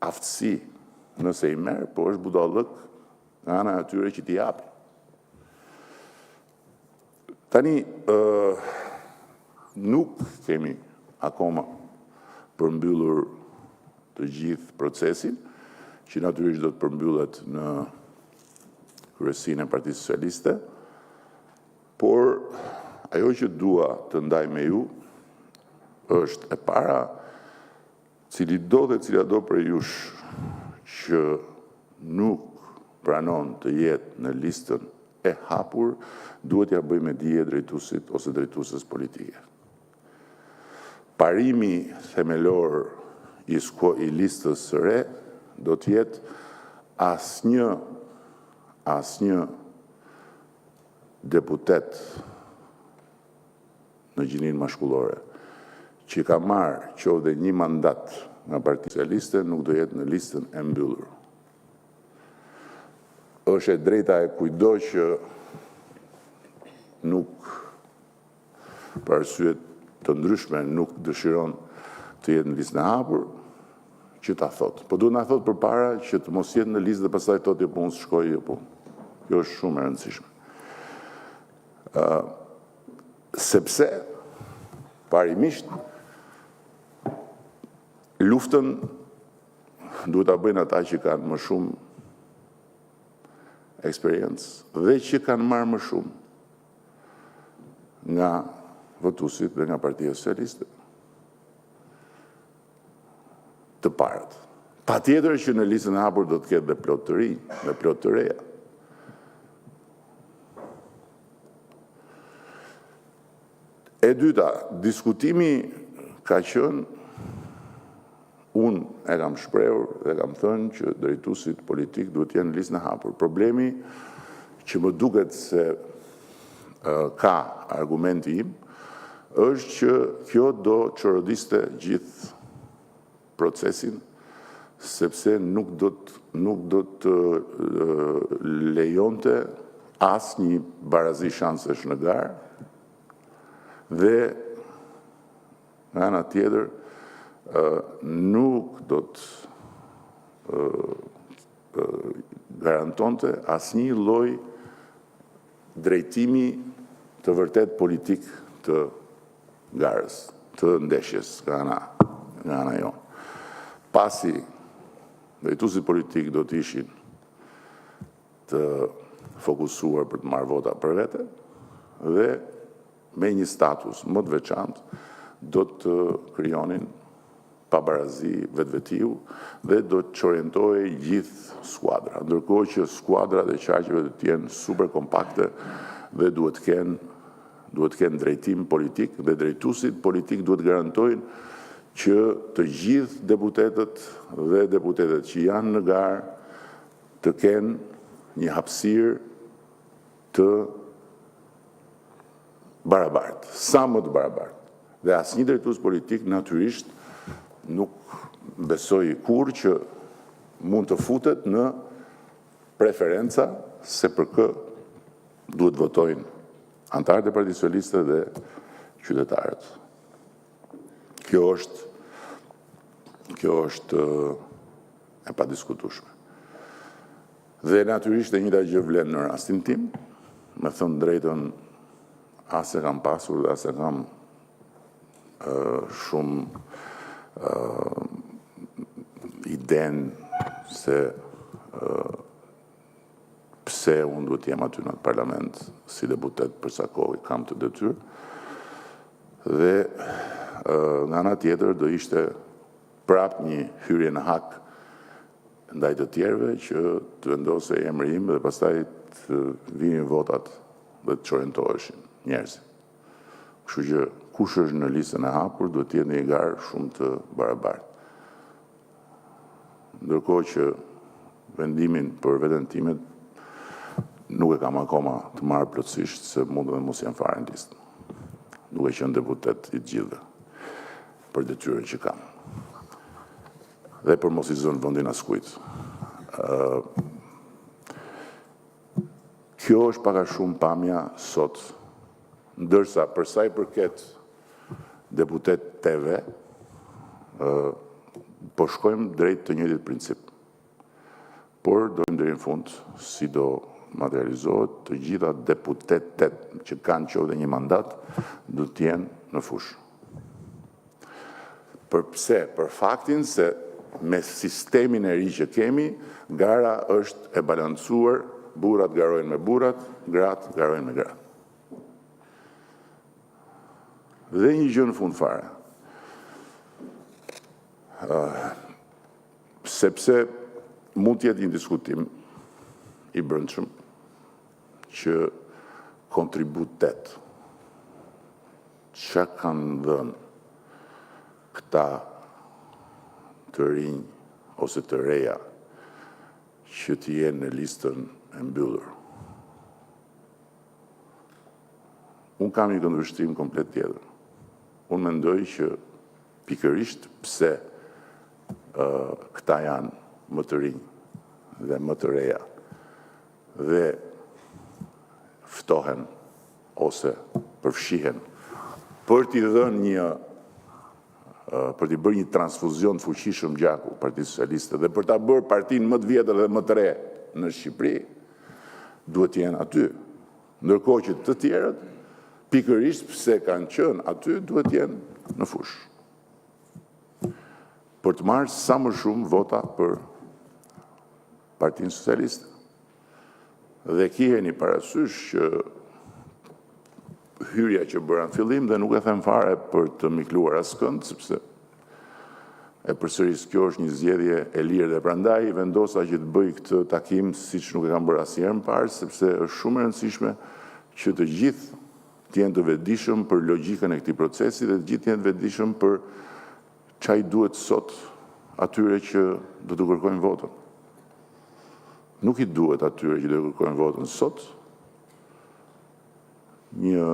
aftësi nëse i merr, por është budallallëk nga ana e atyre që t'i japin. Tani, nuk kemi akoma përmbyllur të gjithë procesin, që natyrisht do të përmbyllet në kryesinë e Partisë Socialiste, por ajo që dua të ndaj me ju është e para, cilido dhe cilado prej jush që nuk pranon të jetë në listën e hapur, duhet t'ia bëjë me dije drejtuesit ose drejtueses politike. Parimi themelor i listës së re do të jetë asnjë asnjë deputet në gjininë mashkullore që ka marrë qoftë dhe një mandat nga Partia Socialiste nuk do jetë në listën e mbyllur. Është e drejta e kujtdo që nuk për arsye të ndryshme nuk dëshiron të jetë në listën e hapur, që ta thotë. Po duhet na thotë përpara që të mos jetë në listë dhe pastaj thotë jo po unë s'shkoj, jo po. Kjo është shumë e rëndësishme. Sepse parimisht luftën duhet ta bëjnë ata që kanë më shumë eksperiencë dhe që kanë marrë më shumë nga votuesit dhe nga Partia Socialiste. Të parët. Patjetër që në listën e hapur do të ketë dhe plot të rinj dhe plot të reja. E dyta, diskutimi ka qenë, unë e kam shprehur dhe kam thënë që drejtuesit politikë duhet të jenë në listën e hapur. Problemi që më duket se ka argumenti im, është që kjo do çorodiste gjithë procesin, sepse nuk do të nuk do të lejonte asnjë barazi shansesh në garë dhe nga ana tjetër nuk do të garantonte asnjë lloj drejtimi të vërtetë politik të garës, të ndeshjes nga ana nga ana jonë. Pasi drejtuesit politikë do të ishin të fokusuar për të marrë vota për vete dhe me një status më të veçantë do të krijonin pabarazi vetvetiu dhe do të çorientohej gjithë skuadra. Ndërkohë që skuadrat e qarqeve do të jenë super kompakte dhe duhet të kenë duhet të kenë drejtim politik dhe drejtuesit politikë duhet të garantojnë që të gjithë deputetët dhe deputetet që janë në garë të kenë një hapësirë të barabartë, sa më të barabartë. Dhe asnjë drejtues politik natyrisht nuk besoj kurrë që mund të futet në preferenca se për kë duhet të votojnë anëtarët e Partisë Socialiste dhe qytetarët. Kjo është kjo është e padiskutueshme. Dhe natyrisht e njëjta gjë vlen në rastin tim, me thënë të drejtën as e kam pasur dhe as e kam shumë idenë se pse unë duhet të jem aty në atë parlament si deputet për sa kohë kam këtë detyrë. Dhe nga ana tjetër do ishte prapë një hyrje në hak ndaj të tjerëve që të vendosej emri im dhe pastaj të vinin votat dhe të çorientoheshin njerëzit. Kështu që kush është në listën e hapur duhet të jetë në një garë shumë të barabartë. Ndërkohë që vendimin për veten time nuk e kam akoma të marrë plotësisht, se mund edhe mos jem fare në listë, duke qenë deputet i të gjithëve për detyrën që kam. Dhe për mos i zënë vendin askujt. Kjo është pak a shumë pamja sot, ndërsa për sa i përket deputeteve. Po shkojmë drejt të njëjtit princip, por do deri në fund si do materializohet, të gjitha deputetet që kanë qoftë dhe një mandat, do të jenë në fushë. Për pse? Për faktin se me sistemin e ri që kemi, gara është e balancuar, burrat garojnë me burrat, gratë garojnë me gratë. Dhe një gjë në fund fare, sepse mund të jetë një diskutim i brendshëm që kontributet ça kanë dhënë këta të rinj ose të reja që të jenë në listën e mbyllur. Unë kam një këndvështrim komplet tjetër. Unë mendoj që pikërisht pse këta janë më të rinj dhe më të reja dhe ftohen ose përfshihen për t'i dhënë një për t'i bërë një transfuzion të fuqishëm gjaku Partisë Socialiste dhe për ta bërë partinë më të vjetër dhe më të re në Shqipëri, duhet të jenë aty. Ndërkohë që të tjerët, pikërisht pse kanë qenë aty, duhet të jenë në fushë. Për të marrë sa më shumë vota për Partinë Socialiste. Dhe kijeni parasysh që hyrja që bëra në fillim dhe nuk e them fare për të mikluar askënd, sepse e përsëris, kjo është një zgjedhje e lirë dhe prandaj vendosa që të bëj këtë takim siç nuk e kam bërë asnjëherë më parë, sepse është shumë e rëndësishme që të gjithë të jenë të vetëdijshëm për logjikën e këtij procesi dhe të gjithë të jenë të vetëdijshëm për ça i duhet sot atyre që do t'u kërkojnë votën. Nuk i duhet atyre që do t'u kërkojnë votën sot një.